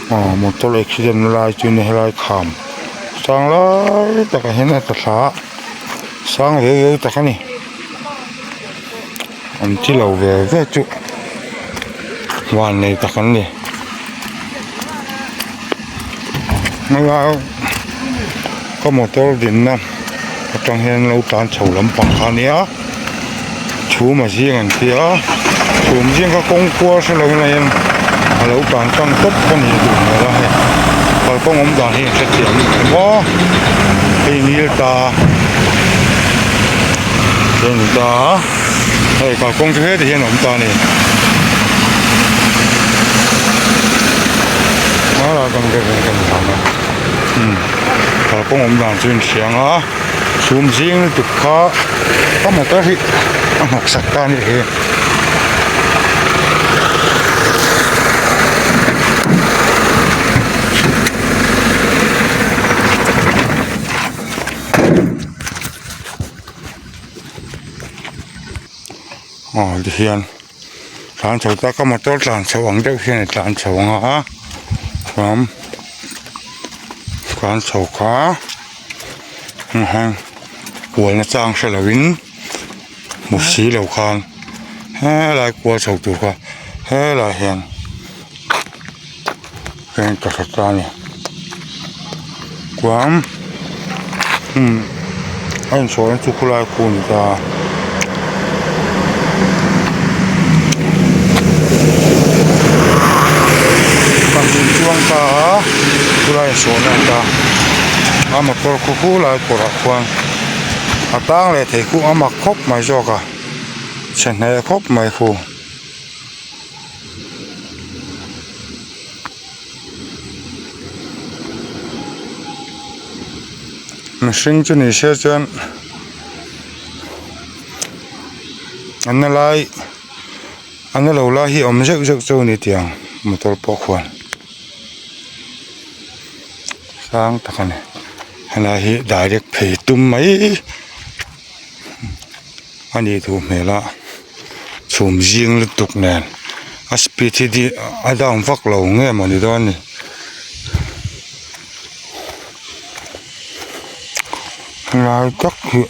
Aw motor accident na lai chu helai kham sang lai takah hian a tla thla a sang ve ve tak a ni an thi lo ve ve chu huan nei tak an ni helai ka motor dinna atang hian lo tlan chho lampang kha a nia. Chhum a zing an tia chhum zing kha kawng kual hre lo in a hian a lo tlan tlang tawp a nih duh hmel a hei kalkawng awm dan hi an hrethiam maw hei ngil ta hei ni ta hei kalkawng chu heti hian a awm ta a ni kalkawng awm dan chu inhriang a. Chhum zing lutuk kha ka motor hi a hnawk sak ta a nih hi. Aw tihian tlan chho ta ka motor tlan chho ang deuh hian a tlan chho ang a chuan tlan chho kha. Kual na chang hre lo in hmu si lo khan helai kual chho tur kha helai hian hian ka hre ta a ni chuan umm a inchhawrna chu khulai khu a ni ta a. Kan inchuang ta a khulai inchhawrna a ni ta. A motor khu khu lai kawrah khuan a tang leh thei khu a mak khawp mai zawk a chhe hneh khawp mai khu. Mihring chu ni se chuan an na lai an na lo lai hi a awm zeuh zeuh chu a ni tiang motor pawh khuan. Sang tak a ni helai hi direct phei tum mai a nih duh hmel a chhum zing lutuk nen a speed hi a down vak lo nge mawni dawn ni helai tak hi.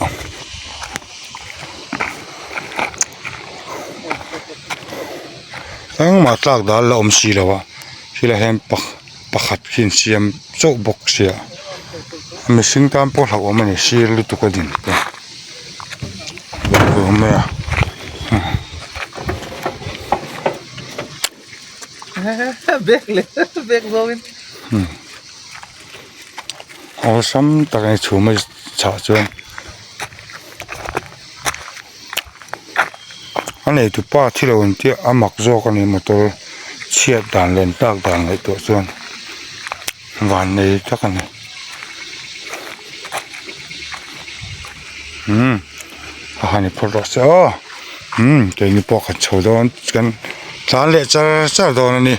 Engmah tlak dal la awm si lo a helaiah hian pakhat khi an siam chauh bawk sia mihring tan pawh hlauhawm a ni sir lutuk a din te mai a. Awlsam tak a ni chhum a chhah chuan. A neitu pa thi lo ang tih a mak zawk a ni motor chhiat dan leh an tlak dan ngaihtuah chuan van nei tak a ni umm a han i phawrh rawh se aw umm keini pawh kan chho dawn kan tlan leh char char dawn a ni.